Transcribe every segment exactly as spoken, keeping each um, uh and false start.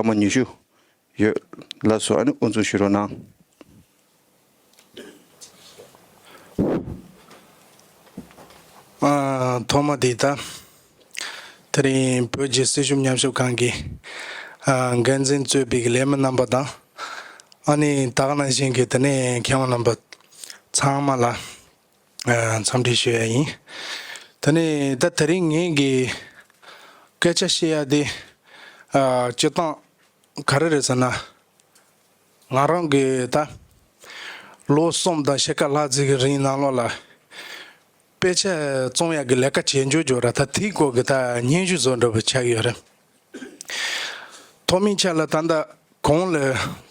སྐར་མ་ཉི་ཤུ་ཡོད། ལགས་སོ། ཨ་ནི་དབུ་འཛུགས་ཞུ་རོགས་གནང་། ཨ། ཐོག་མ་དེ་ད་དེ་རིང་བོད་ཀྱི་སྲིད་བྱུས་ཉམས་ཞིབ་ཁང་གི་ཨ་འགན་འཛིན་གཙོས་པའི་ལས་མི་རྣམ་པ་དང་། ཨ་ནི་ད་ག་ནང་བཞིན་གྱི་དེ་ནས་མཁས་དབང་རྣམ་པ་ཚང་མ་ལ་ཨ་འཚམས་འདྲི་ཞུ་ཡ་ཡིན། དེ་ནས་ད་དེ་རིང་ངེད་ཀྱི་སྐད་ཆ་བཤད་ཡ་དེ་ཨ་སྤྱིར་བཏང་ག་རེ་རེད་ཟེར་ན། ང་རང་གིས་ད་ལོ་གསུམ་དང་ཕྱེད་ཀ་ལྷག་ཙམ་གྱི་རིང་ནང་ལོགས་ལ་དཔེ་ཆ་རྩོམ་ཡག་གི་ལས་ཀ་བྱེད་འཇུག་འཇུག་ར། ད་དེའི་སྐོར་གྱི་ད་སྙན་ཞུ་བཟོ་འདྲ་པོ་ཆགས་ཡོད་རེད། ཐོག་མའི་ཆ་ལ་ད་ལྟ་གོང་ལ་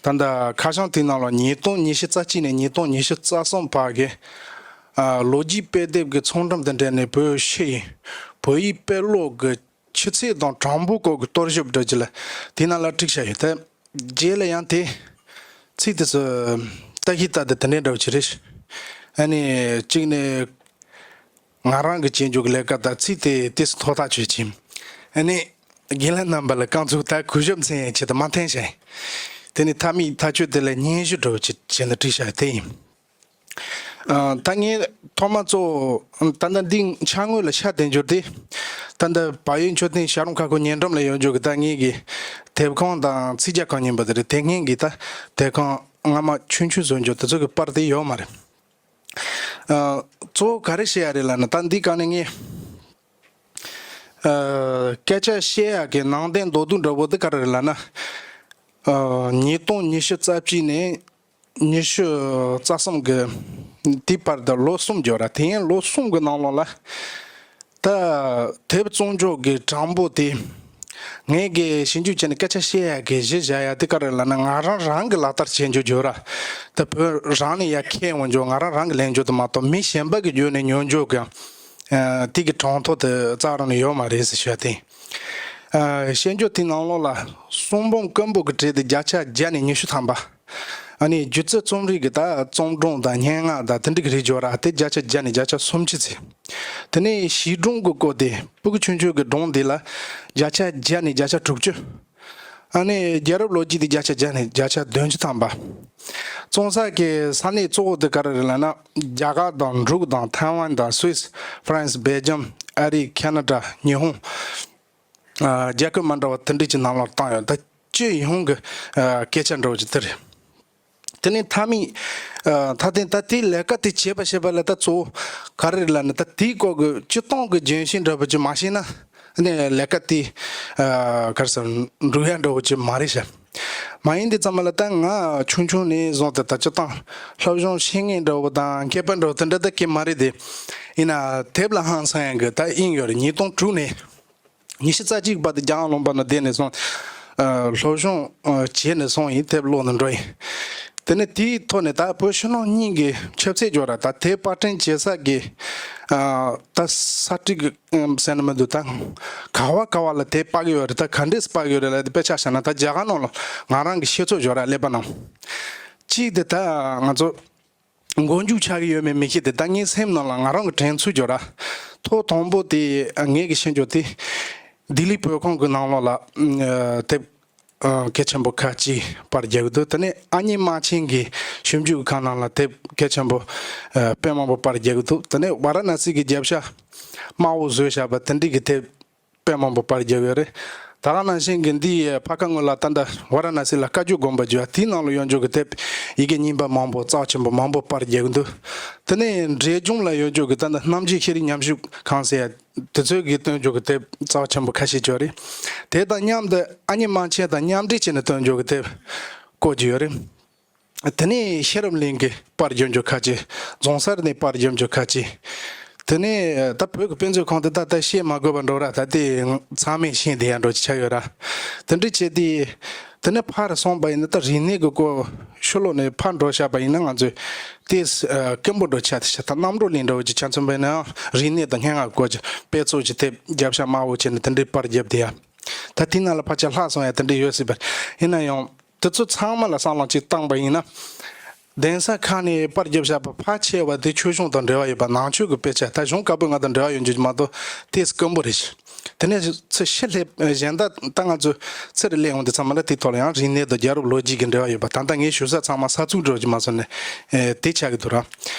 ད་ལྟ་ཁ་བྱང་དེའི་ནང་ལ་ཉིས་སྟོང་ཉི་ཤུ་རྩ་གཅིག་ནས་ཉིས་སྟོང་ཉི་ཤུ་རྩ་གསུམ་བར་གྱི་ཨ་ལོ་རྒྱུས་དཔེ་དེབ་ཀྱི་ཚོང་འགྲེམས་དང་འབྲེལ་ནས་བོད་ཕྱི་ཡི་བོད་ཡིག་དཔེ་ཀློག་གི་ཆུ་ཚད་དང་གྲངས་འབོར་སྐོར་གྱི་རྟོག་ཞིབ་འདྲ་ཅིག་ལ་དེའི་ནང་ལ་བྲིས་བཞག་ཡོད་དེ། རྗེས་ལ་ཡང་དེ་ཚིག་དེ་ཚོ་ལྟ་ཞིབ་ལྟ་དེ་དེ་འདྲའི་འདྲ་བོ་ཅིག་རེད། ཨ་ནི་གཅིག་ནས་ང་རང་གི་བྱེད་འཇུག་གི་ལས་ཀ་དང་ཚིག་དེ་ཏོག་ཙམ་ཐོག་ཐག་ཆོད་ཅིང་། ཨ་ནི་རྒན་ལགས་རྣམ་པ་ལ་རྐང་ཚུགས་ད་གུས་ཞབས་མཚན་ཡང་ཆེད་དུ་མ་འཐེན་བྱས། དེ་ནི་མཐའ་མའི་ཐག་གཅོད་དེ་ལ་སྙན་ཞུ་འདྲ་བོ་ཅིག་བྱས་ནས་བྲིས་བཞག་དེ་ཡིན། ཨ། ད་ངས་ཐོག་མ་གཙོ་བོ་ད་ལྟ་འདི་འཆར་ངོས་ལ་ཤར་དེ་འབྱོར་ཏེ། ད་ལྟ་བལ་ཡུལ་མཆོད་རྟེན་བྱ་རུང་ཁ་ཁོ་ཉེ་འགྲམ་ལ་ཡོད་འཇོག་གི་ད་ངེད་ཀྱི་དེབ་ཁང་དང་ཚིག་རྒྱག་ཁང་གཉིས་པ་དེ་རེད། དེ་སྔོན་གྱི་ད་དེབ་ཁང་སྔ་མ་ཆུང་ཆུང་བཟོ་འཇོག་དེ་ཚོ་གི་པར་དེ་ཡོད་མ་རེད། ཨ། གཙོ་བོ་ག་རེ་བཤད་ཡ་རེད་ལབ་ན། ད་འདི་ག་ནས་ངས་ཨ་སྐད་ཆ་བཤད་ཡ་གི་ནང་དོན་མདོར་བསྡུས་འདྲ་བོ་དེ་ག་རེ་རེད་ལབ་ན། ཨ། ཉིས་སྟོང་ཉི་ཤུ་རྩ་གཅིག་ནས་ཉི་ཤུ་རྩ་གསུམ་གི་དེའི་བར་དུ་ལོ་གསུམ་འགྱོ་ར། དེ་ཡང་ལོ་གསུམ་གི་ནང་ལོགས་ལ་ད་དེབ་རྩོམ་འཇོག་གི་གྲངས་འབོར་དེ་ངས་གི་ཞིབ་འཇུག་བྱས་ནས་སྐད་ཆ་བཤད་ཡ་གི་གཞི་བཞག་ཡ་དེ་ག་རེ་ལབ་ན། ང་རང་རང་གི་ལག་བསྟར་བྱེད་འཇོག་འགྱོ་ར། ད་བོད་རང་ནས་ཡར་ཁྱེར་འོང་འཇོག་ང་རང་རང་གི་ལེན་འཇོག་དེ་མ་གཏོགས་མི་གཞན་པ་གི་བརྒྱུད་ནས་ཉོ་འཇོག་གི་ཨ་དེ་གི་གྲངས་ཐོ་དེ་རྩ་རང་ནས་ཡོད་མ་རེད་ཟེར་ཞུ་ཡ་དེ། ཨ། བཤད་འཇོག་དེའི་ནང་ལོགས་ལ་གསུང་འབུམ་སྐད་འབོད་ཀྱི་གྲས་དེ་བརྒྱ་ཆ་བརྒྱ་ནས་ཉི་ཤུ་ཐམ་པ། ཨ་ནི་སྒྱུ་རྩལ་རྩོམ་རིག་གི་ད་རྩོམ་སྒྲུང་དང་སྙན་ངག་དང་དེ་འདྲ་གི་རིགས་འབྱོར་ར། དེ་བརྒྱ་ཆ་བརྒྱ་ནས་བརྒྱ་ཆ་སུམ་ཅུ་ཙམ། དེ་ནས་བྱིས་སྒྲུང་གི་སྐོར་དེ་སྤུ་གུ་ཆུང་ཆུང་གི་སྒྲུང་འདི་ལ་བརྒྱ་ཆ་བརྒྱ་ནས་བརྒྱ་ཆ་དྲུག་ཅུ། ཨ་ནི་རྒྱལ་རབས་ལོ་རྒྱུས་དེ་བརྒྱ་ཆ་བརྒྱ་ནས་བརྒྱ་ཆ་བདུན་ཅུ་ཐམ་པ། རྩོམ་ས་གི་ས་གནས་གཙོ་བོ་དེ་ག་རེ་རེད་ལབ་ན། རྒྱ་གར་དང་འབྲུག་དང་ཐའེ་ཝན་དང་སུད་སི། ཧྥ་རན་སི། སྦེལ་ཇམ། ཨ་རི། ཁ་ན་ཌ། ཉི་ཧོང་། ཨ། རྒྱལ་ཁབ་མ་འདྲ་བ་དེ་འདྲ་ཅིག་ནང་ལ་བཏང་ཡོད། ད་སྤྱི་ཡོངས་ཀྱི་ཨ་སྐད་ཆ་འདྲ་བོ་ཅིག་དེ་རེད། དེ་ནས་མཐའ་མའི་ཨ་མཐའ་དེ་ད་དེའི་ལས་ཀ་དེ་བྱེད་པ་བྱེད་པ་ལ་ད་གཙོ་བོ་ག་རེ་རེད་ལབ་ན། ད་དེའི་སྐོར་གྱི་སྤྱིར་བཏང་གི་རྒྱུན་ཤེས་འདྲ་བོ་ཅིག་མ་ཤེས་ན་ནས་ལས་ཀ་དེ་ཨ་ག་རེ་ཟེར་འགྲུབ་ཡ་འདྲ་བོ་ཅིག་མ་རེད་ཤག་མ་ཡིན་དེ་ཙམ་པ་ལ་ད་ང་ཆུང་ཆུང་ནས་བཟུང་སྟེ་ད་སྤྱིར་བཏང་སློབ་སྦྱོང་ཤེས་མཁན་འདྲ་བོ་དང་མཁས་པ་འདྲ་བོ་དེ་འདྲ་ད་གི་མ་རེད་དེ། ཡིན་ན་དེབ་ལ་ཧང་སང་ཡ་གི་ད་དབྱིངས་ཡོད་རེད། ཉིས་སྟོང་དྲུག་ནས། ཉི་ཤུ་རྩ་གཅིག་བར་དུ་རྒྱ་གར་ལུང་པ་ན་བསྡད་ནས་སོང་། ཨ། སློབ་སྦྱོང་ཨ་བྱས་ནས་སོང་ཡིན། དེབ་ཀློག་ནས་འགྲོ་ཡིན། དེ་ནས་དེའི་ཐོག་ནས་ད་བོད་ཕྱི་ནང་གཉིས་ཀྱི་ཁྱབ་ཚད་འབྱོར་ར། ད་དེབ་པར་སྐྲུན་བྱེད་ས་གི་ཨ་ད་ས་ཁྲིག་གི་ཨམ་ཟེར་ན་མི་འདུག་ད་ག་བ་ག་བ་ལ་དེབ་པར་གི་ཡོད་རེད། ད་ག་འདྲས་པར་གི་ཡོད་རེད་ལབ་དེ་དཔེ་ཆ་བཞག་ན་ད་རྒྱ་གར་ནང་ལ་ང་རང་གི་ཤེས་ཚོད་འབྱོར་ར་ཀླད་པ་ནང་། གཅིག་དེ་ད་ང་ཚོ། མགོ་མཇུག་ཆགས་ཀྱི་ཡོད་མེད་མི་ཤེས་ཏེ། ད་ངའི་སེམས་ནང་ལ་ང་རང་གི་དྲན་ཚུལ་འབྱོར་ར། ཐོག་དང་པོ་དེ་ངས་ཀྱི་ཤེས་འཇོག་དེ་ལྡི་ལི་བོད་ཁང་གི་ནང་ལོགས་ལ་ཨ་དེབ་ཨ་གལ་ཆེན་པོ་ཁག་ཅིག་པར་རྒྱག་གི་འདུག་དེ་ནས་ཨ་མྱེས་རྨ་ཆེན་གྱི་ཞིབ་འཇུག་ཁང་ནང་ལ་དེབ་གལ་ཆེན་པོ་ཨ་དཔེ་མང་པོ་པར་རྒྱག་གི་འདུག་དེ་ནས་ཝ་ར་ཎ་སི་གི་རྒྱབ་ཤ་དམར་པོ་བཟོས་བཞག་པ་དེ་འདྲ་གི་དེབ་དཔེ་མང་པོ་པར་རྒྱབ་ཡོད་རེད། ད་ག་ནང་བཞིན་གྱི་འདི་ཡི་ཕ་ཁ་ངོས་ལ་ད་ལྟ་ཝ་ར་ཎ་སི་ལ་བཀའ་བརྒྱུད་དགོན་པ་བརྒྱུད་དེའི་ནང་ལ་ཡོད་འཇོག་གི་དེབ་ཡི་གེ་རྙིང་པ་མང་པོ་རྩ་ཆེན་པོ་མང་པོ་པར་རྒྱག་གི་འདུག་དེ་ནས་འབྲས་ལྗོངས་ལ་ཡོད་འཇོག་གི་ད་ལྟ་རྣམ་རྒྱལ་ཤེས་རིག་ཉམས་ཞིབ་ཁང་ཟེར་ཡ་དེ་ཚོས་གི་བཏོན་འཇོག་གི་དེབ་རྩ་ཆེན་པོ་ཁ་ཤས་ཡོད་རེད། དེ་དང་མཉམ་དུ་ཨ་མྱེས་རྨ་ཆེན་དང་མཉམ་འབྲེལ་བྱས་ནས་བཏོན་འཇོག་གི་དེབ་བཀོད་ཀྱི་ཡོད་རེད། དེ་ནས་ཤེས་རབ་གླིང་གི་པར་རྒྱབ་འཇོག་ཁ་ཅིག་རྫོང་སར་ནས་པར་རྒྱབ་འཇོག་ཁ་ཅིག་དེ་ནས་ད་བོད་ཀྱི་དཔེ་མཛོད་ཁང་དེ་ད་ལྟ་བཤད་མ་དགོས་པ་འགྲོ་ར། ད་ལྟའི་ཚང་མས་ཤེས་བསྡད་ཡ་འགྲོ་ཅིག་ཆགས་ཡོད་ར། དེ་འདྲ་བྱས་ཏེ་དེ་ནས་ཕར་སོང་པ་ཡིན་ན་ད་རིག་གནས་ཀྱི་སྐོར་ཕྱི་ལོགས་ནས་ཕར་འགྲོ་བཞག་པ་ཡིན་ན་ང་ཚོས་ཏོག་ཙམ་སྐད་འབོད་འགྲོ་ཆགས་ཏེ་ཤ་ད་རྣམ་གྲོལ་གླིང་འདྲ་བོ་ཅིག་ཆ་མཚོན་པ་ཡིན་ན་རིག་གནས་དང་སྙན་ངག་སྐོར་གྱི་དཔེ་ཚོགས་ཀྱི་དེབ་རྒྱབ་ཤ་དམར་པོ་བྱས་ནས་དེ་འདྲའི་པར་རྒྱབ་བསྡད་ཡ། ད་དེ་ནང་ལ་ཕལ་ཆེར་ལྷག་སོང་ཡ་དེ་འདྲ་ཡོད་སྲིད་པ་ཡིན་ན་ཡང་། དེ་ཚོ་ཚང་མ་ལ་བསམ་བློ་གཅིག་བཏང་པ་ཡིན་ན། གདན་ས་ཁག་ནས་པར་བརྒྱབ་བཞག་པ་ཕལ་ཆེ་བ་དེ་ཆོས་གཞུང་དང་འབྲེལ་བ་ཡོད་པ། ནང་ཆོས་ཀྱི་དཔེ་ཆ་ད་གཞུང་བཀའ་པོད་ལྔ་དང་འབྲེལ་བ་ཡོད་རྒྱུ་མ་གཏོགས་ཏོག་ཙམ་དཀོན་པོ་རེད། དེ་ནས་ཚུར་ཕྱི་ལྷེབ་གཞན་དག་ད་ང་ཚོས་ཚུར་གླེང་འོང་དུས་ཙམ་པ་ལ་དེའི་ཐོག་ལ་ཡང་རིག་གནས་དང་རྒྱལ་རབས་ལོ་རྒྱུས་ཀྱི་འབྲེལ་བ་ཡོད་པ། ད་ལྟ་ངས་ཞུ་ས་ཚང་མ་ས་ཚིགས་འགྲོ་རྒྱུ་མ་སོང་ནས་དེ་ཆགས་ཀྱི་འདུག་ར།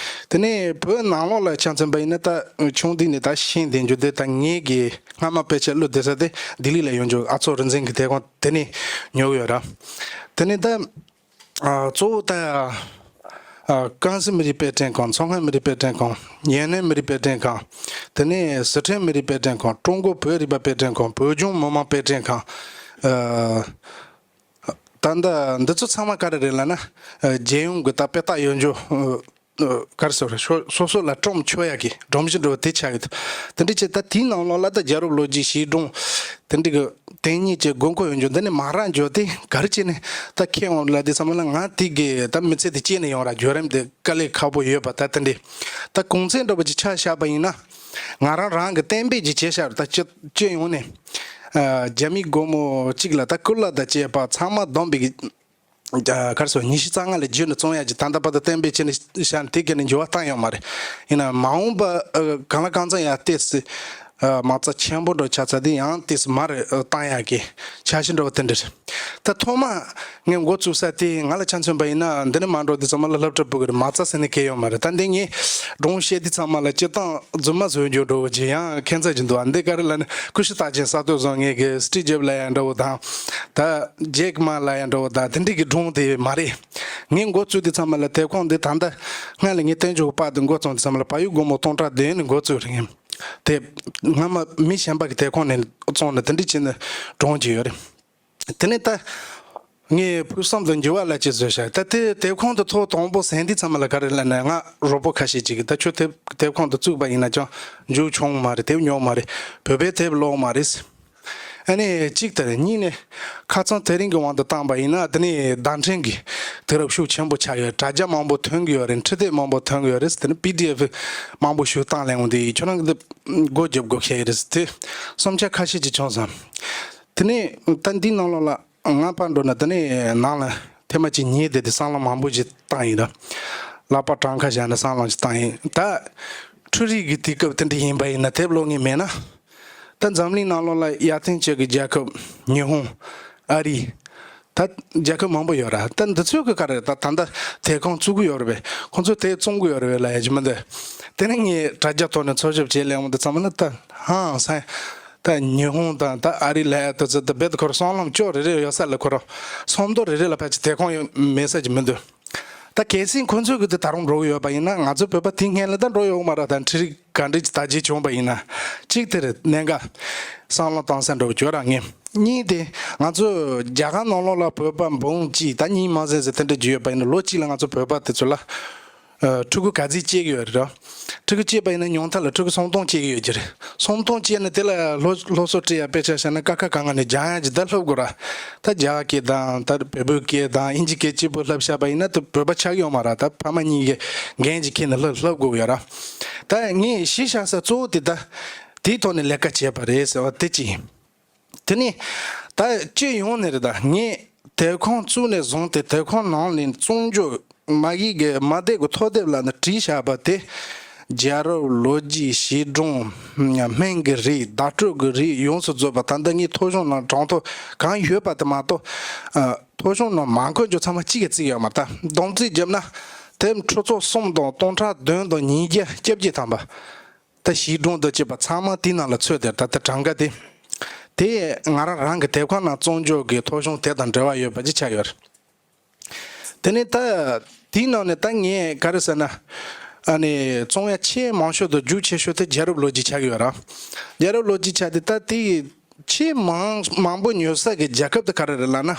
དེ་ནས་བོད་ནང་ལོགས་ལ་ཆ་མཚོན་པ་ཡིན་ན། ད་ཆུང་དུས་ནས་ད་ཤེས་བསྡད་རྒྱུ་དེ། ད་ངེད་ཀྱི་སྔ་མ་དཔེ་ཆ་བླུ་བསྡད་ས་དེ་ལྡི་ལི་ལ་ཡོད་རྒྱུ་ཨ་ཚོགས་རིག་འཛིན་གྱི་དེབ་ཁང་དེ་ནས་ཉོས་ཡོད་ར། དེ་ནས་ད་ཨ་གཙོ་བོ་ད་ཨ་ཀན་སུའུ་མི་རིགས་དཔེ་སྐྲུན་ཁང་། མཚོ་སྔོན་མི་རིགས་དཔེ་སྐྲུན་ཁང་། ཡུན་ནན་མི་རིགས་དཔེ་སྐྲུན་ཁང་། དེ་ནས་སི་ཁྲོན་མི་རིགས་དཔེ་སྐྲུན་ཁང་། ཀྲུང་གོ་བོད་རིག་པ་དཔེ་སྐྲུན་ཁང་། བོད་ལྗོངས་མི་དམངས་དཔེ་སྐྲུན་ཁང་། ཨ་ད་ལྟ་འདི་ཚོ་ཚང་མ་ག་རེ་རེད་ལབ་ན། ཨ་རྒྱལ་ཡོངས་ཀྱི་ད་དཔེ་རྟགས་ཡོད་རྒྱུ། ཨ་ག་རེ་ཟེར། སོ་སོ་ལ་སྒྲོམ་ཆོད་ཡག་གི་སྒྲོམ་གཞི་འདྲ་བོ་དེ་ཆགས་ཡོད། དེ་འདྲ་བྱས་ད་དེའི་ནང་ལོགས་ལ་ད་རྒྱལ་རབས་ལོ་རྒྱུས་བྱིས་སྒྲུང་དེ་འདྲ་གི་དེ་གཉིས་ཀྱི་དགོས་མཁོ་ཡོད་རྒྱུ་འདི་ནས་མར་ར་འགྱོ་དེ་ག་རེ་བྱས་ནས་ད་ཁྱེད་འོང་ལ་དེ་ཚང་མ་ལ་ང་དེ་གི་ད་མི་ཚེ་དེ་སྐྱེལ་ནས་ཡོང་ར་བརྒྱུད་རིམ་དེ་དཀའ་ལས་ཁག་པོ་ཡོད་པ། ད་དེ་འདྲ་ད་གོང་ཚད་འདྲ་བོ་ཅིག་ཆ་བཞག་པ་ཡིན་ན། ང་རང་རང་གི་གཏན་འབེབས་ཀྱི་བྱས་ཤག་ད་སྤྱི་སྤྱི་ཡོངས་ནས་ཨ་རྒྱ་མི་སྒོར་མོ་གཅིག་ལ་ད་སྐོར་ལ་ད་བཅས་པ་ཚང་མ་བསྡོམས་པའི་ག་རེ་ཟེར། ཉི་ཤུ་རྩ་ལྔ་ལས་བརྒྱུད་ནས་བཙོང་ཡག་གི་ད་ལྟ་བར་དུ་གཏན་འབེབས་བྱས་ནས་བཞག་ནས་དེ་ག་ནས་འགྱུར་བ་བཏང་ཡོད་མ་རེད། ཡིན་ན་མ་འོངས་པ་ཨ་གང་ལ་གང་འཚམ་ཡང་ཏོག་ཙམ་ཨ་མ་རྩ་ཆེན་པོ་འདྲ་ཆགས་ཚར་དེ་ཡང་ཏོག་ཙམ་མར་ཨ་བཏང་ཡག་གི་འཆར་གཞི་འདྲ་བོ་དེ་འདྲ་རེད། ད་ཐོག་མ་ངས་འགོ་བཙུགས་ས་དེ་ང་ལ་ཆ་མཚོན་པ་ཡིན་ན། འདི་ནས་མར་འགྲོ་དུས་ཙམ་པ་ལ་སློབ་གྲྭ་ཕྲུ་གུ་རེད། མ་རྩ་ཟེར་ནས་གང་ཡང་ཡོད་མ་རེད། ད་འདི་ངས་སྒྲུང་བཤད་དུས་ཚང་མ་ལ་སྤྱིར་བཏང་རྫུན་མ་བཟོ་རྒྱུ་འདྲ་བོ་ཅིག་ཡང་ཁྱད་མཚར་ཅིག་འདུག་ཨ། འདི་ག་རེ་ལབ་ན་ཀུ་ཤུ་རྟགས་ཅན་གསར་གཏོད་བཟོ་མཁན་གྱི་སི་ཊིབ་ཇོབ་ལབ་ཡག་འདྲ་བོ་དང་། ད་ཇེག་མ་ལབ་ཡག་འདྲ་བོ་དང་དེ་འདྲ་གི་སྒྲུང་དེ་མ་རེད། ངས་འགོ་བཙུགས་དུས་ཙམ་པ་ལ་དེབ་ཁང་འདི་ད་ལྟ་སྔ་ལ་ངས་བསྟན་ཆོས་ཀྱི་པར་དེ་འགོ་བརྩམས་དུས་ཙམ་པ་ལ་བལ་ཡུལ་སྒོར་མོ་སྟོང་ཕྲག་བདུན་ནས་འགོ་བཙུགས་རེད། དེ་སྔ་མ་མི་གཞན་པ་གི་དེབ་ཁང་ནས་བཙོངས་ནས་དེ་འདྲ་བྱས་ནས་སྒྲུང་བྲིས་ཡོད་རེད། དེ་ནས་ད་ངས་ཕུགས་བསམ་དང་འགྱུར་བ་ལ་ཅིག་བཟོས་ཤག་ད་དེ་དེབ་ཁང་དུ་ཐོག་དང་པོ་ཟིན་དུས་ཙམ་པ་ལ་ག་རེ་ལབ་ན། ང་རོགས་པ་ཁ་ཤས་ཅིག་གིས་ད་ཁྱོད་དེབ་དེབ་ཁང་དུ་བཙུགས་པ་ཡིན་ན་ཅང་མཇུག་འཁྱོངས་མ་རེད། དེབ་ཉོ་མ་རེད། བོད་པའི་དེབ་ཀློག་མ་རེད། ཨ་ནི་གཅིག་དེ་རེད། གཉིས་ནས་ཁ་སང་དེ་རིང་གི་དབང་དུ་བཏང་པ་ཡིན་ན། དེ་ནས་བརྡ་འཕྲིན་གྱི་དུས་རབས་ཤུགས་ཆེན་པོ་ཆགས་ཡོད། དྲ་རྒྱ་མང་པོ་ཐོན་གྱི་ཡོད་རེད། འཕྲིན་སྟེགས་མང་པོ་ཐོན་གྱི་ཡོད་རེད། དེ་ནས་པི་ཌི་ཨེཕ་མང་པོ་ཞིག་བཏང་སླེབས་འོང་དུས་ཁྱོད་རང་གི་འདི་སྒོ་རྒྱབ་དགོས་ཁེལ་རེད། དེ་བསམ་འཆར་ཁ་ཤས་ཅིག་བྱུང་སོང་། དེ་ནས་ད་འདིའི་ནང་ལོགས་ལ་ང་ཕར་འགྲོ་ན་དེ་ནས་ནང་ལ་ཐེངས་མ་གཅིག་ཉལ་བསྡད་དེ་བསམ་བློ་མང་པོ་ཞིག་བཏང་ཡིན་ར། ལག་པ་བྲང་ཁ་བཞག་ནས་བསམ་བློ་ཞིག་བཏང་ཡིན། ད་འཕྲུལ་རིག་གི་དུས་སྐབས་དེ་འདྲ་ཡིན་པ་ཡིན་ན་དེབ་ཀློག་མཁན་མེད་ན། ད་འཛམ་གླིང་ནང་ལོགས་ལ་ཡར་ཐོན་ཅན་གྱི་རྒྱལ་ཁབ་ཉི་ཧོང་། ཨ་རི། ད་རྒྱལ་ཁབ་མང་པོ་ཡོད་ར། ད་འདི་ཚོས་གི་ག་རེ་ད་ད་ལྟ་དེབ་ཁང་བཙུགས་གི་ཡོད་རེད་པས། ཁོང་ཚོས་དེབ་བཙོང་གི་ཡོད་རེད་པས་ལབ་ཡ་ཅིག་མི་འདུག་དེ་ནས་ངས་དྲ་རྒྱ་ཐོག་ནས་འཚོལ་ཞིབ་བྱས་སླེབས་འོང་དུས་ཙམ་པ་ལ་ད་ཧང་སང་། ད་ཉི་ཧོང་དང་ད་ཨ་རི་ལབ་ཡ་དེ་ཚོ་ད་རྦད་དེ་ཁོ་རང་སྲང་ལམ་ཅོག་རེ་རེ་ཡོད་ས་ལ་ཁོ་རང་སྲང་མདོ་རེ་རེ་ལ་ཕལ་ཆེར་དེབ་ཁང་ཡོད་མེད་ས་ཅིག་མི་འདུག་ད་གལ་སྲིད་ཁོ་ཚོས་གི་དེ་ད་རུང་འགྲོ་གི་ཡོད་པ་ཡིན་ན། ང་ཚོ་བོད་པ་དེ་སྔོན་ལ་ད་འགྲོ་ཡོད་མ་རེད། ད་འཕྲུལ་རིག་ག་འདྲ་ཅིག་དར་རྒྱས་བྱུང་བ་ཡིན་ན། གཅིག་དེ་རེད། གནད་འགག་བསམ་བློ་གཏོང་ས་འགྲོ་གི་ཡོད་ར་ངས། གཉིས་དེ་ང་ཚོ་རྒྱ་གར་ནང་ལོགས་ལ་བོད་པ་འབུམ་གཅིག་ད་གཉིས་མ་ཟིན་ཟིན་དེ་འདྲ་བརྒྱུད་ཡོད་པ་ཡིན་ན། ལོ་གཅིག་ལ་ང་ཚོ་བོད་པ་དེ་ཚོ་ལ་ཨ་ཕྲུ་གུ་ག་ཚོད་སྐྱེ་གི་ཡོད་རེད་ར། ཕྲུ་གུ་སྐྱེས་པ་ཡིན་ན་ཉུང་མཐའ་ལ་ཕྲུ་གུ་སུམ་སྟོང་སྐྱེ་གི་ཡོད་ཀྱི་རེད། སུམ་སྟོང་སྐྱེས་ནས་དེ་ལ་སློབ་སློབ་གསོ་སྤྲད་ཡ་དཔེ་ཆ་བཞག་ན་ཀ་ཁ་ག་ང་ནས་སྦྱང་ཡ་ཅིག་ད་སློབ་དགོས་ར། ད་རྒྱ་གར་སྐད་དང་ད་བལ་པོའི་སྐད་དང་དབྱིན་ཇི་སྐད་གཅིག་པོ་བསླབ་བཞག་པ་ཡིན་ན་དེ་བོད་པ་ཆགས་ཡོད་མ་ར། ད་ཕ་མ་གཉིས་ཀྱིས་འགན་ཅིག་འཁྱེར་ནས་སློབ་སློབ་དགོས་ཡོད་ར། ད་ངས་གཞི་བཞག་ས་གཙོ་བོ་དེ་ད་དེའི་ཐོག་ནས་ལས་ཀ་བྱས་པ་རེད་ཟེར་བ་དེ་གཅིག་ཡིན། དེ་ནས་ད་སྤྱི་ཡོངས་ནས་རེད། ད་ངས་དེབ་ཁང་བཙུགས་ནས་བཟུང་སྟེ་དེབ་ཁང་ནང་ལ་བཙོང་རྒྱུ་མ་ཡིག་གི་མ་དེབ་ཀྱི་ཐོ་དེབ་ལ་ནི་བྲིས་བཞག་པ་དེ་རྒྱལ་རབས་ལོ་རྒྱུས་བྱིས་སྒྲུང་སྨན་གྱི་རིགས་བརྡ་སྤྲོད་ཀྱི་རིགས་ཡོངས་སུ་རྫོགས་པ། ད་ལྟ་ངས་ཐོ་གཞུང་ནང་གྲངས་ཐོ་གང་ཡོད་པ་དེ་མ་གཏོགས་ཨ་ཐོ་གཞུང་ནང་མ་འཁོད་རྒྱུ་ཚང་མ་གཅིག་གིས་བརྩིས་ཡོད་མ་རེད། ད་བསྡོམས་རྩིས་བརྒྱབ་ན་དེབ་ཁྲི་ཚོ་གསུམ་དང་སྟོང་ཕྲག་བདུན་དང་ཉིས་བརྒྱ་བརྒྱད་ཅུ་ཐམ་པ། ད་བྱིས་སྒྲུང་དང་བཅས་པ་ཚང་མ་དེའི་ནང་ལ་ཚུད་དེ། ད་ལྟ་གྲངས་ཀ་དེ་དེ་ང་རང་རང་གི་དེབ་ཁང་ནང་བཙོང་རྒྱུ་གི་ཐོ་གཞུང་དེ་དང་འབྲེལ་བ་ཡོད་པ་ཅིག་ཆགས་ཡོད་རེད། དེ་ནས་ད་དེའི་ནང་ནས་ད་ངས་ག་རེ་ཟེར་ན། ཨ་ནི་བཙོང་ཡ་ཆེས་མང་ཤོས་དང་རྒྱུགས་ཆེ་ཤོས་དེ་རྒྱལ་རབས་ལོ་རྒྱུས་ཆགས་ཡོད་ར། རྒྱལ་རབས་ལོ་རྒྱུས་ཆགས་དེ་ད་དེ་ཆེས་མང་མང་པོ་ཉོ་ས་གི་རྒྱལ་ཁབ་དེ་ག་རེ་རེད་ལབ་ན།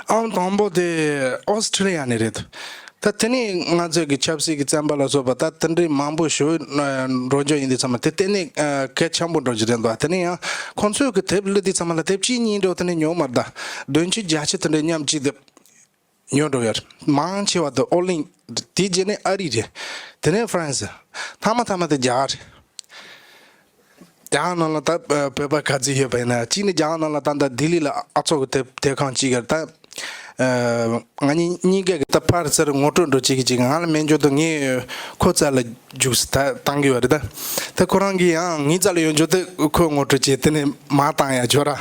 ཨང་དང་པོ་དེ་ཨོ་སི་ཁྲི་ལི་ཡ་ནས་རེད། ད་དེ་ནས་ང་ཚོའི་གི་ཆབ་སྲིད་ཀྱི་བཙོན་པ་ལ་སོགས་པ་ད་དེ་འདྲའི་མང་པོ་ཞིག་འགྲོ་རྒྱུ་ཡིན་དུས་ཙམ་པ་དེ་གཏན་ནས་གལ་ཆེན་པོ་འགྲོ་རྒྱུ་རེད་འདུག་དེ་ནས་ཡང་ཁོང་ཚོའི་གི་དེབ་བླུགས་དུས་ཙམ་པ་ལ་དེབ་གཅིག་གཉིས་འགྲོ་དེ་ནས་ཉོ་མ་རེད། ད་བདུན་ཅུ་བརྒྱད་ཅུ་དེ་འདྲའི་མཉམ་གཅིག་དེབ་ཉོ་འགྲོ་ཡོད་རེད། མང་ཆེ་བ་དེ་ཨོ་གླིང་། དེའི་རྗེས་ནས་ཨ་རི་རེད། དེ་ནས་ཧྥ་རན་སི། མཐའ་མ་མཐའ་མ་དེ་རྒྱ་གར་རེད། རྒྱ་གར་ནང་ལ་ད་བོད་པ་ག་ཚོད་ཡོད་པ་ཡིན་ན། གཅིག་ནི་རྒྱ་གར་ནང་ལ་ད་ལྟ་ལྡི་ལི་ལ་ཨ་ཚོགས་ཀྱི་དེབ་དེབ་ཁང་གཅིག་གི་ད་ ཨ། ང་གཉིས་གཉིས་ཀ་གི་ད་ཕར་ཚུར་ངོ་སྤྲོད་འདྲ་བྱེད་ཀྱི་ཅིག་ང་ལ་མེད་འཇོག་ཏུ་ངས་ཁོ་རྩ་ལ་རྒྱུགས་སུ་ད་བཏང་གི་ཡོད་རེད་ད། ད་ཁོ་རང་གིས་ཡང་ངའི་རྩ་ལ་ཡོད་འཇོག་ཏུ་ཁོས་ངོ་སྤྲོད་བྱས་དེ་ནས་མར་བཏང་ཡ་འཇོག་ར།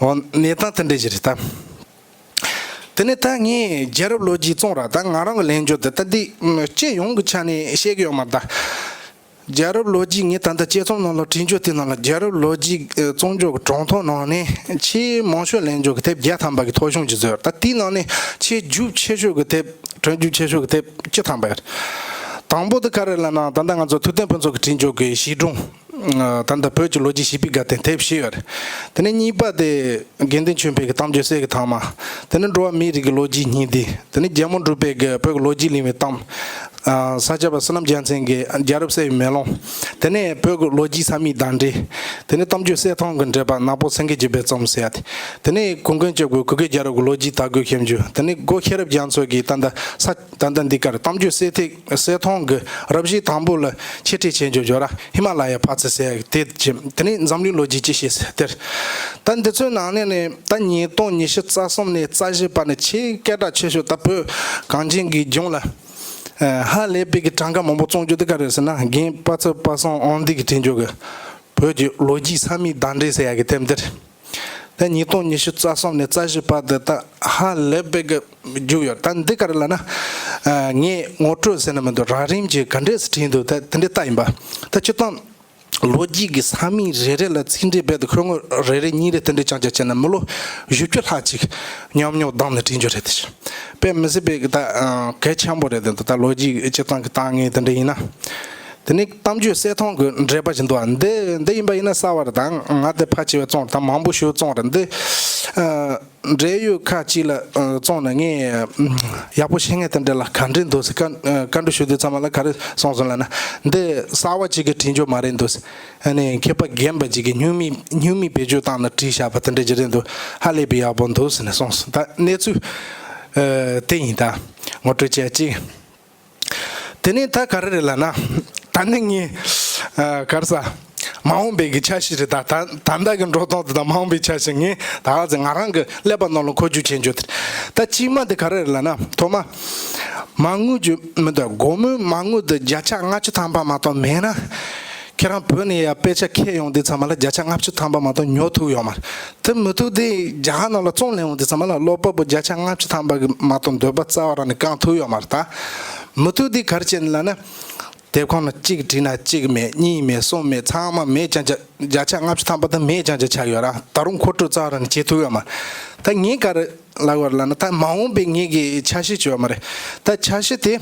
འོ་གནས་སྟངས་དེ་འདྲ་ཞིག་རེད་ད། དེ་ནས་ད་ངས་རྒྱལ་རབས་ལོ་རྒྱུས་བཙོང་ར་ད་ང་རང་གི་ལན་འཇོག་ཏུ་ད་འདི་སྤྱི་ཡོངས་ཀྱི་ཆ་ནས་བཤད་གི་ཡོད་མ་རེད་ད། རྒྱལ་རབས་ལོ་རྒྱུས་ངས་ད་ལྟ་དཔྱད་རྩོམ་ནང་ལ་བྲིས་འཇོག་དེ་ནང་ལ་རྒྱལ་རབས་ལོ་རྒྱུས་ཨ་བཙོང་འཇོག་གི་གྲངས་ཐོ་ནང་ནས་ཆེས་མང་ཤོས་ལེན་འཇོག་གི་དེབ་བརྒྱ་ཐམ་པ་གི་ཐོ་གཞུང་ཅིག་བཟོས་ཡོད། ད་དེའི་ནང་ནས་ཆེས་རྒྱུགས་ཆེ་ཤོས་ཀྱི་དེབ་གྲངས་རྒྱུགས་ཆེ་ཤོས་ཀྱི་དེབ་བཅུ་ཐམ་པ་ཡོད། དང་པོ་དེ་ག་རེ་ལབ་ན་ད་ལྟ་ང་ཚོ་ཐུབ་བསྟན་ཕུན་ཚོགས་ཀྱིས་བྲིས་འཇོག་གི་བྱིས་སྒྲུང་ཨ་ད་ལྟ་བོད་ཀྱི་ལོ་རྒྱུས་བྱིས་པའི་དགའ་སྟོན་དེབ་བཞི་ཡོད། དེ་ནས་གཉིས་པ་དེ་དགེ་འདུན་ཆོས་འཕེལ་གྱི་གཏམ་རྒྱུད་གསེར་གྱི་ཐང་མ། དེ་ནས་འགྲོ་བ་མིའི་རིགས་ཀྱི་ལོ་རྒྱུས་སྙིང་བསྡུས། དེ་ནས་རྒྱལ་མོ་འབྲུག་པའི་གི་བོད་ཀྱི་ལོ་རྒྱུས་གླེང་བའི་གཏམ། ཨ་ས་སྐྱ་པ་བསོད་ནམས་རྒྱལ་མཚན་གྱི་རྒྱལ་རབས་གསལ་བའི་མེ་ལོང་། དེ་ནས་བོད་ཀྱི་ལོ་རྒྱུས་ས་མིག་བརྡ་འགྲེལ། དེ་ནས་གཏམ་རྒྱུད་གསེར་ཐང་གི་འགྲེལ་པ་ནག་པོ་སེང་གེ་བརྒྱུད་པའི་རྩོམ་ཟེར་ཡ་དེ། དེ་ནས་གུང་ཁྲན་སྐྱབས་ཀྱི་གུ་གེ་རྒྱལ་རབས་ཀྱི་ལོ་རྒྱུས་དར་རྒུད་ཞིབ་འཇུག་དེ་ནས་སྒོ་ཤེས་རབ་རྒྱ་མཚོ་གིས་ད་ལྟ་ས་ད་ལྟ་འདི་གར་གཏམ་རྒྱུད་གསེར་ཐིག་གསེར་ཐང་གི་རབ་བྱེད་དང་པོ་ལ་འཆད་ཁྲིད་བྱེད་འཇོག་འཇོག་ར་ཧི་མ་ལ་ཡའི་ཕ་ཚུལ་ཟེར་ཡ་དེ་བྱེད། དེ་ནས་འཛམ་གླིང་ལོ་རྒྱུས་སྤྱི་བཤད་ཟེར་དེར། ད་འདི་ཚོའི་ནང་ནས་ནས་ད་ཉིས་སྟོང་ཉི་ཤུ་རྩ་གསུམ་ནས་རྩ་བཞི་བར་ནས་ཆེས་སྐད་གྲགས་ཆེ་ཤོས་ད་བོད་གངས་ཅན་གྱི་ལྗོངས་ལ་ཧ་ལས་པའི་གི་གྲངས་ཀ་མང་པོ་བཙོང་རྒྱུ་དེ་ག་རེ་ཟེར་ན་རྒན་དཔའ་ཚོ་དཔའ་སངས་དབང་འདུས་ཀྱིས་བྲིས་འཇོག་གི་བོད་ཀྱི་ལོ་རྒྱུས་ས་མིག་བརྡ་འགྲེལ་ཟེར་ཡ་གི་དེབ་འདིར། ད་ཉིས་སྟོང་ཉི་ཤུ་རྩ་གསུམ་ནས་རྩ་བཞི་བར་དུ་ད་ཧ་ལས་པའི་གི་རྒྱུགས་ཡོད། ད་འདི་ག་རེ་ལབ་ན་ཨ་ངས་ངོ་སྤྲོད་ཟེར་ན་མི་འདུག་རགས་རིམ་གྱི་ག་འདྲས་སུ་བྲིས་འདུག་ད་དེ་འདྲས་ལྟ་ཡིན་པ། ད་སྤྱིར་བཏང་ལོ་རྒྱུས་ཀྱི་ས་མིག་རེ་རེ་ལ་ཚིག་འགྲེལ་རྦད་དེ་ཤོག་ངོས་རེ་རེ་གཉིས་རེ་དེ་འདྲས་རྐྱང་རྐྱང་བྱས་ན་མི་ལོ་བཞི་བཅུ་ལྷག་ཅིག་ཉམས་མྱོང་བསྡོམས་ནས་བྲིས་རྒྱུ་རེད་དེ། དཔེ་མི་སྲིད་པའི་གི་ད་ཨ་གལ་ཆེན་པོ་རེད་དེ། ད་ལོ་རྒྱུས་སྤྱིར་བཏང་གི་ལྟ་ངན་དེ་འདྲ་ཡིན་ན། དེ་ནས་གཏམ་རྒྱུད་གསེར་ཐང་གི་འགྲེལ་པ་ཞིག་འདུག་ཨ། འདི་འདི་ཡིན་པ་ཡིན་ན་གསར་བ་རེད། ད་ང་དེ་ཕལ་ཆེ་བས་བཙོང་རེད། ད་མང་པོ་ཞིག་བཙོང་རེད། འདི་ཨ་འབྲེལ་ཡོད་ཁག་ཅིག་ལ་ཨ་བཙོང་ནས་ངས་ཨ་ཡག་པོ་ཤེས་མཁན་དེ་འདྲ་ལ་ག་འདྲས་འདུག་ཟེར་བཀའ་ཨ་བཀའ་འདྲི་ཞུ་དུས་ཚང་མ་ལ་ག་རེ་གསུངས་སོང་ལབ་ན། འདི་གསར་བ་ཅིག་གིས་བྲིས་འཇོག་མ་རེད་འདུག་ཨ་ནི་མཁས་པ་རྒན་པ་ཅིག་གིས་སྨྱུག་མིག་སྨྱུག་མིག་བེད་སྤྱོད་བཏང་ནས་བྲིས་བཞག་པ་དེ་འདྲ་ཅིག་རེད་འདུག་ཧ་ལས་པའི་ཡག་པོ་འདུག་ཟེར་ནས་གསུངས་སོང་། ད་གནས་ཚུལ་ཨ་དེ་ཡིན། ད་ངོ་སྤྲོད་བྱས་ཅིག་དེ་ནས་ད་ག་རེ་རེད་ལབ་ན། ད་ནི་ངས་ཨ་ག་རེ་ཟ། མ་འོངས་པའི་གི་འཆར་གཞི་རེད། ད་ད་ད་ལྟ་གི་འགྲོ་སྟངས་དེ་དང་མ་འོངས་པའི་འཆར་གཞི་ངས་ད་ག་ཚོད་ང་རང་གི་ཀླད་པ་ནང་ལ་འཁོར་རྒྱུག་བྱེད་འཇོག་དེ། ད་གཅིག་མ་དེ་ག་རེ་རེད་ལབ་ན། ཐོག་མ་མ་དངུལ་གྱི་མི་འདུག་སྒོར་མོའི་མ་དངུལ་དེ་བརྒྱ་ཆ་ལྔ་བཅུ་ཐམ་པ་མ་གཏོགས་མེད་ན། ཁྱེད་རང་བོད་ནས་ཡར་དཔེ་ཆ་འཁྱེར་ཡོང་དུས་ཚང་མ་ལ་བརྒྱ་ཆ་ལྔ་བཅུ་ཐམ་པ་མ་གཏོགས་ཉོ་ཐུབ་ཡོད་མ་རེད། དེ་མི་ཐུབ་དུས་རྒྱ་གར་ནང་ལ་རྩོམ་ལེན་འོང་དུས་ཚང་མ་ལ་ཀློག་པ་པོ་བརྒྱ་ཆ་ལྔ་བཅུ་ཐམ་པ་གི་མ་གཏོགས་འདོད་པ་རྩ་བ་རང་ནས་བསྐང་ཐུབ་ཡོད་མ་རེད། ད་མི་ཐུབ་དུས་ག་རེ་བྱས་ནས་ལབ་ན། དེབ་ཁང་ལ་གཅིག་བྲིས་ན་གཅིག་མེད། གཉིས་མེད། གསུམ་མེད། ཚང་མ་མེད་རྐྱང་རྐྱང་། བརྒྱ་ཆ་ལྔ་བཅུ་ཐམ་པ་དེ་མེད་རྐྱང་རྐྱང་ཆགས་ཡོད་ར། ད་རུང་མཁོ་སྤྲོད་རྩ་བ་རང་ནས་བྱེད་ཐུབ་ཡོད་མ་རེད། ད་ངས་ག་རེ་ལབ་དགོས་རེད་ལབ་ན། ད་མ་འོངས་པའི་ངེད་ཀྱི་འཆར་གཞི་ཅིག་ཡོད་མ་རེད། ད་འཆར་གཞི་དེ་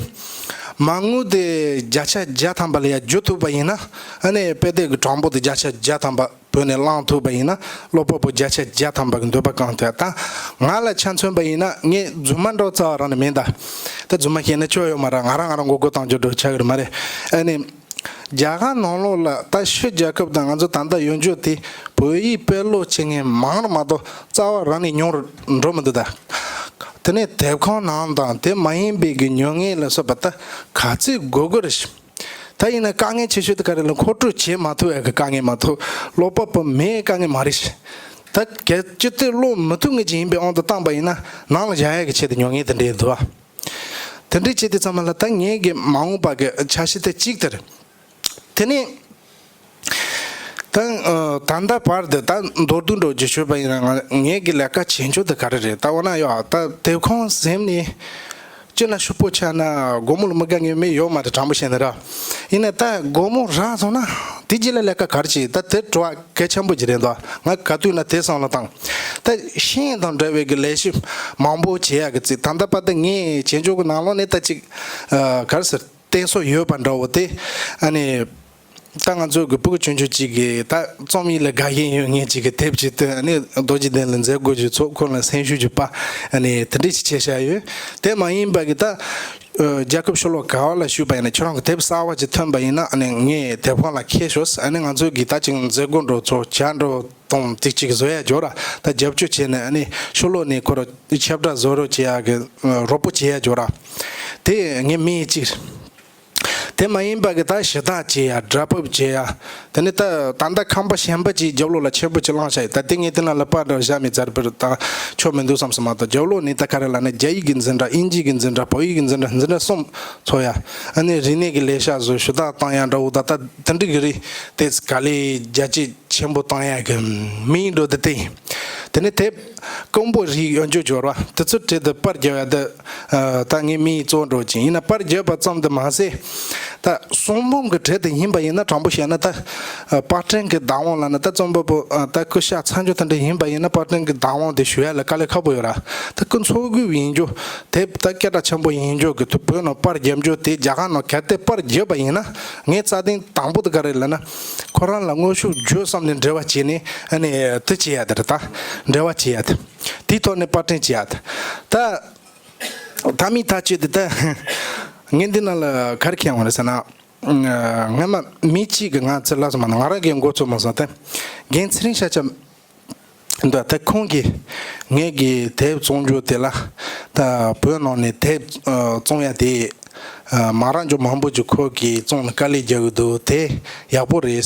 མ་དངུལ་དེ་བརྒྱ་ཆ་བརྒྱ་ཐམ་པ་ལ་ཡར་བསྒྱུར་ཐུབ་པ་ཡིན་ན། ཨ་ནི་དཔེ་དེབ་ཀྱི་གྲངས་འབོར་དེ་བརྒྱ་ཆ་བརྒྱ་ཐམ་པ་བོད་ནས་བླངས་ཐུབ་པ་ཡིན་ན། ཀློག་པ་པོ་བརྒྱ་ཆ་བརྒྱ་ཐམ་པ་གི་འདོད་པ་བསྐང་ཐུབ། ད་ང་ལ་ཆ་མཚོན་པ་ཡིན་ན། ངས་རྫུན་མ་འདྲ་བོ་རྩ་བ་རང་ནས་མིན་ད། ད་རྫུན་མ་བཤད་ན་ཆོ་ཡོད་མ་རེད། ང་རང་ང་རང་མགོ་སྐོར་བཏང་རྒྱུ་འདྲ་བོ་ཆགས་ཀྱི་རེད་མ་རེད། ཨ་ནི། རྒྱ་གར་ནང་ལོགས་ལ་ད་ཕྱི་རྒྱལ་ཁབ་དང་ང་ཚོ་ད་ལྟ་ཡོད་འཇོག་དེ་བོད་ཡིག་དཔེ་ཀློག་བྱེད་མཁན་མང་རུ་མ་གཏོགས་རྩ་བ་རང་ནས་ཉུང་རུ་འགྲོ་མི་འདུག་ད་དེ་ནས་དེབ་ཁང་ནང་དང་དེ་མ་ཡིན་པའི་གི་ཉོ་མཁན་ལ་སོགས་པ་ད་ག་ཚོད་དགོས་དགོས་རེད། ད་ཡིན་ན་དཀའ་ངལ་ཆེ་ཤོས་དེ་ག་རེ་ལ། མཁོ་སྤྲོད་བྱེད་མ་ཐུབ་ཡ་གི་དཀའ་ངལ་མ་གཏོགས་ཀློག་པ་པོ་མེད་དཀའ་ངལ་མ་རེད། ད་གལ་ཅི་སྟེ་ཀློག་མི་ཐུབ་མཁན་ཅིག་ཡིན་པའི་དབང་དུ་བཏང་པ་ཡིན་ན། ནང་ལ་བཞག་ཡ་གི་ཆེད་དུ་ཉོ་མཁན་དེ་འདྲས་འདུག་ཨ། དེ་འདྲའི་བྱས་དུས་ཚང་མ་ལ་ད་ངེད་ཀྱི་མ་འོངས་པ་གི་འཆར་གཞི་དེ་གཅིག་དེ་རེད། དེ་ནས་ད་ཨ་ད་ལྟ་བར་དུ་ད་མདོར་བསྡུས་འདྲ་བོ་ཅིག་ཞུས་པ་ཡིན་ན། ང་ངེད་ཀྱི་ལས་ཀ་བྱེད་ཕྱོགས་དེ་ག་རེ་རེད། ད་འོ་ན་ཡོད་ཨ། ད་དེབ་ཁང་ཟིན་ནས་སྤྱིར་ན་ཕྱུག་པོ་ཆགས་ན་སྒོར་མོ་ལ་མི་དགའ་མཁན་མི་ཡོད་མ་རེད། དྲང་པོ་བཤད་ན་ར། ཡིན་ན་ད་སྒོར་མོ་རག་སོང་ན་དེ་རྗེས་ལ་ལས་ཀ་ག་རེ་བྱེད། ད་དེ་དྲི་བ་གལ་ཆེན་པོ་ཅིག་རེད་འདུག་ང་ག་དུས་ན་དེ་བསམ་བློ་བཏང་། ད་ཤིང་དང་འབྲེལ་བའི་གི་ལས་གཞི་མང་པོ་བྱེད་ཡག་གི་རྩིས། ད་ལྟ་བར་དུ་ངས་བྱེད་འཇོག་གི་ནང་ལོགས་ནས་ད་ཅིག་ཨ་ག་རེ་ཟེར། བརྟན་སྲུང་ཡོད་པ་འདྲ་བོ་དེ། ཨ་ནི་ད་ང་ཚོ་གི་ཕྲུ་གུ་ཆུང་ཆུང་ཅིག་གིས་ད་རྩོམ་ཡིག་ལ་དགའ་ཞེན་ཡོད་མཁན་ཅིག་གི་དེབ་ཅིག་ཏུ། ཨ་ནི་རྡོ་རྗེ་གདན་ལ་མཛད་སྒོ་ཅིག་ཚོགས། ཁོ་ལ་སེམས་ཤུགས་ཅིག་སྤར། ཨ་ནི་དེ་འདྲ་ཞིག་བྱས་བཞག་ཡོད། དེ་མ་ཡིན་པ་གི་ད་ཨ་རྒྱལ་ཁབ་ཕྱི་ལོགས་ག་བ་ལ་བཞུགས་པ་ཡིན་ན། ཁྱོད་རང་གི་དེབ་གསར་བ་ཅིག་ཐོན་པ་ཡིན་ན། ཨ་ནི་ངས་དེབ་ཁང་ལ་ཁྱེར་ཤོག་ཨ་ནི་ང་ཚོ་གིས་ད་ཅིག་མཛད་སྒོ་འདྲ་བོ་ཚོགས། བྱ་འདྲ་བོ་དང་དེ་ཅིག་བཟོ་ཡ་འཇོག་ར། ད་རྒྱབ་སྐྱོར་བྱས་ནས་ཨ་ནི་ཕྱི་ལོགས་ནས་ཁོ་ར་ཁྱབ་བསྒྲགས་བཟོ་རོགས་བྱེད་ཡ་གི་ཨ་རོགས་པ་བྱེད་ཡ་འཇོག་ར། དེ་ངའི་དམིགས་ཡུལ་གཅིག་རེད། དེ་མ་ཡིན་པ་གི་ད་ཞུ་དག་བྱེད་ཡ། སྒྲ་ཕབ་བྱེད་ཡ། དེ་ནི་ད་ད་ལྟ་ཁང་པ་གཞན་པ་ཅིག་རྒྱབ་ལོགས་ལ་ཆེན་པོ་ཅིག་བླངས་བཞག་ཡོད། ད་དེ་ངས་དེ་ནང་ལ་པར་འདྲ་བཞག་མེད་ཚར་བར་ད་ཆོ་མི་འདུག་བསམ་སོང་མ་གཏོགས། རྒྱབ་ལོགས་ནས་ད་ག་རེ་ལབ་ན། རྒྱ་ཡིག་གི་འཛིན་གྲྭ། དབྱིན་ཇི་གི་འཛིན་གྲྭ། བོད་ཡིག་གི་འཛིན་གྲྭ། འཛིན་གྲྭ་གསུམ་ཚོགས་ཡ། ཨ་ནི་རིག་གནས་ཀྱི་ལས་ཤག་བཟོ། ཞུ་དག་བཏང་ཡ་འདྲ་བོ། ད་ད་དེ་འདྲ་གི་རིགས་དེ་དཀའ་ལས་རྒྱ་ཆེ་ཆེན་པོ་བཏང་ཡ་གི་མིང་འགྲོ་དེ་དེ་ཡིན། དེ་ནས་དེབ་ཀོང་པོ་རིགས་ཡོད་རྒྱུ་འབྱོར་བ་དེ་ཚོ་བྲིས་ཏེ་པར་རྒྱབ་ཡ་དེ། ཨ། ད་ངའི་མིང་གཙོ་བོ་འགྲོ་ཅིང་ཡིན་ན། པར་རྒྱབ་པ་ཙམ་དུ་མ་ཟད། ད་གསུང་འབུམ་གྱི་གྲས་དེ་ཡིན་པ་ཡིན་ན། དྲང་པོ་བཤད་ན་ད། ཨ། པར་སྐྲུན་གྱི་བདག་དབང་ལབ་ན་ད་རྩོམ་པ་པོ། ཨ། ད་སྐུ་ཤག་ཚར་འགྱོ་དེ་འདྲ་ཡིན་པ་ཡིན་ན། པར་སྐྲུན་གྱི་བདག་དབང་དེ་ཞུ་ཡ་ལ་དཀའ་ལས་ཁག་པོ་ཡོད་ར། ད་ཁོ་འཚོ་དགོས་ཡིན་རྒྱུ། དེབ་ད་སྐད་གྲགས་ཆེན་པོ་ཡིན་རྒྱུ་གི་དུ་བོད་ནང་པར་རྒྱབ་རྒྱུ་དེ། རྒྱ་གར་ནང་གལ་ཏེ་པར་རྒྱབ་པ་ཡིན་ན། ངའི་རྩ་དོན་དང་པོ་དེ་ག་རེ་ལབ་ན། ཁོ་རང་ལ་དངོས་ཤུགས་བརྒྱུད་གསུམ་ནས་འབྲེལ་བ་བྱས་ནས། ཨ་ནི་དེ་བྱེད་ཡ་དེ་རེད། ད་འབྲེལ་བ་བྱེད་ཡ་དེ། དེའི་ཐོག་ནས་པར་སྐྲུན་བྱེད་ཡ་དེ། ད་ད་མི་ཐག་ཆོད་དེ། ད་ངས་འདི་ནང་ལ་ག་རེ་འཁྱེར་ཡོང་རེད་ཟེར་ན། སྔ་མ་མི་གཅིག་གིས་ང་ཚོ་ལ་སོང་མ། ང་རང་གིས་མགོ་ཚོས་མ་སོང་། ད་རྒན་ཚེ་རིང་ཤཱཀྱ་འདུག། ད་ཁོང་གིས་ངེད་ཀྱི་དེབ་བཙོང་རྒྱུ་དེ་ལ། ད་བོད་ནང་ནས་དེབ་ཨ་བཙོང་ཡ་དེ། ཨ། མ་རག་རྒྱུ་མང་པོ་ཅིག་ཁོ་གིས་བཙོང་ནས་དཀའ་ལས་རྒྱག་གི་འདུག། དེ་ཡག་པོ་རེད།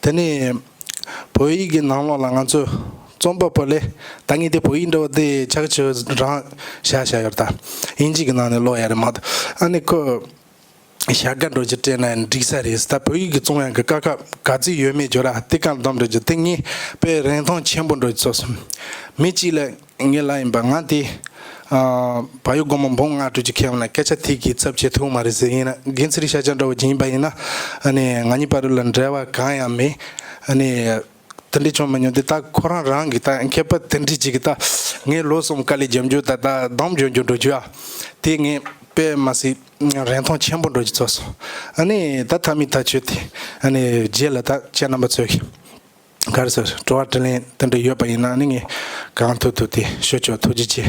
དེ་ནས་བོད་ཡིག་གི་ནང་ལོགས་ལ་ང་ཚོ་རྩོམ་པ་པོ་ལས། ད་ངས་དེ་བོད་ཡིག་འདྲ་བོ་དེ་ཆག་ཆག་རང་བཞག་བཞག་ཡོད། ད་དབྱིན་ཇི་གི་ནང་ནས་ཀློག་ཡ་རེད་མ་གཏོགས། ཨ་ནི་ཁོ་བྱ་དགའ་འདྲ་བོ་ཅིག་སྤྲད་ན་འགྲིག་ས་རེད། ད་བོད་ཡིག་གི་བཙོང་ཡ་གི་དཀའ་ཁག་ག་ཚོད་ཡོད་མེད་བརྗོད་ར། དེ་གང་བསྡོམས་འདྲ་བོ་ཅིག་དེ་ངས་དཔེ་རིན་ཐང་ཆེན་པོ་འདྲ་བོ་ཅིག་ཚོར་སོང་། མི་གཅིག་ལ་ངའི་ལ་ཡིན་པ། ང་དེ། ཨ། བལ་ཡུལ་སྒོར་མོ་འབུམ་ལྔ་དྲུག་ཅིག་ཁྱེར་ཡོང་ན་སྐད་ཆ་དེ་གིས་ཚབ་བྱེད་ཐུབ་མ་རེད་ཟེར། ཡིན་ན་རྒན་ཚེ་རིང་ཤཱཀྱ་འདྲ་བོ་ཅིག་ཡིན་པ་ཡིན་ན། ཨ་ནི་ང་གཉིས་བར་ལ་འབྲེལ་བ་གང་ཡང་མེད། ཨ་ནི་དེ་འདྲ་བྱུང་མ་མྱོང་། དེ་ད་ཁོ་རང་རང་གིས། ད་མཁས་པ་དེ་འདྲ་ཅིག་གིས་ད་ངས་ལོ་གསུམ་དཀའ་ལས་རྒྱབ་རྒྱུ། ད་ད་སྡོམ་རྒྱག་རྒྱུ་འགྲོ་རྒྱུ་ཨ། དེ་ངས་དཔེ་མ་སྲིད་རིན་ཐང་ཆེན་པོ་འདྲ་བོ་ཅིག་ཚོར་སོང་། ཨ་ནི་ད་ད་མི་ཐག་ཆོད་དེ། ཨ་ནི་རྗེས་ལ་ད་ཁྱེད་རྣམ་པ་ཚོས་ག་རེ་ཟེར། དྲི་བ་དྲིས་ལན་དེ་འདྲ་ཡོད་པ་ཡིན་ན། ཨ་ནི་ངས་གང་ཐུབ་ཐུབ་དེ་ཞུ་ཆོག། ཐུགས་རྗེ་ཆེ།